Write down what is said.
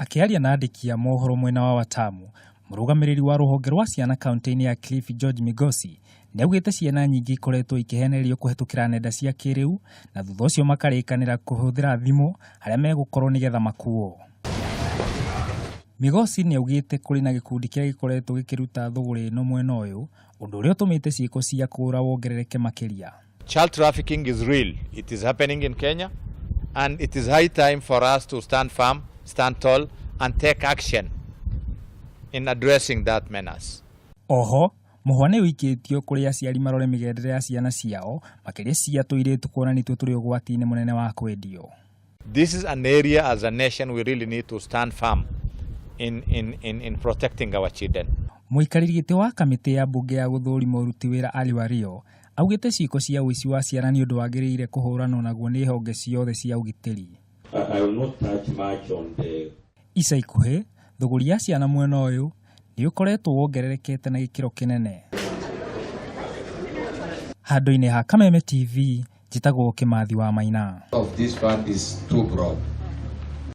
Akĩaria na andĩki a mohoro mwena wa Watamu, mũrũgamĩrĩri wa rũhonge rwa ciana kaunti-inĩ ya Kilifi George Migosi nĩaugĩte ciana nyingĩ ikoretwo ikĩhenererio kũhetũkĩra nenda cia kĩrĩu na thutha ũcio makarĩkanĩra kũhũthĩra thimũ harĩa megũkorwo nĩgetha makuo. Migosi nĩaugĩte kũrĩ na gĩkundi kĩrĩa gĩkoretwo gĩkĩruta thũgũrĩ ĩno mwena ũyũ, ũndũ ũrĩa ũtũmĩte ciĩko cia kũũra wongerereke makĩria. Child trafficking is real. It is happening in Kenya and it is high time for us to stand firm, stand tall and take action in addressing that menace. Oho, mũhwa nĩ ũikĩtio kũrĩ aciari marore mĩgendere ya ciana ciao, makĩria cia tũirĩtu kuona nĩtuo tũrĩ ũgwati-inĩ mũnene wa kwendio. This is an area as a nation we really need to stand firm in protecting our children. Mũikarĩri gĩtĩ wa kamĩtĩ ya mbunge ya gũthũrima ũruti wĩra Ali Wario augĩte ciĩko cia ũici wa ciana nĩ ũndũ wagĩrĩire kũhũranwo naguo nĩ honge ciothe cia ũgitĩri. I will not touch much on the Ica ikuhĩ, thũgũri ya ciana mwena ũyũ nĩ ũkoretwo wongererekete na gĩkĩro kĩnene. Handũ-inĩ ha Kameme TV, njĩtagwo Kĩmathi wa Maina. Of this fund is too broad.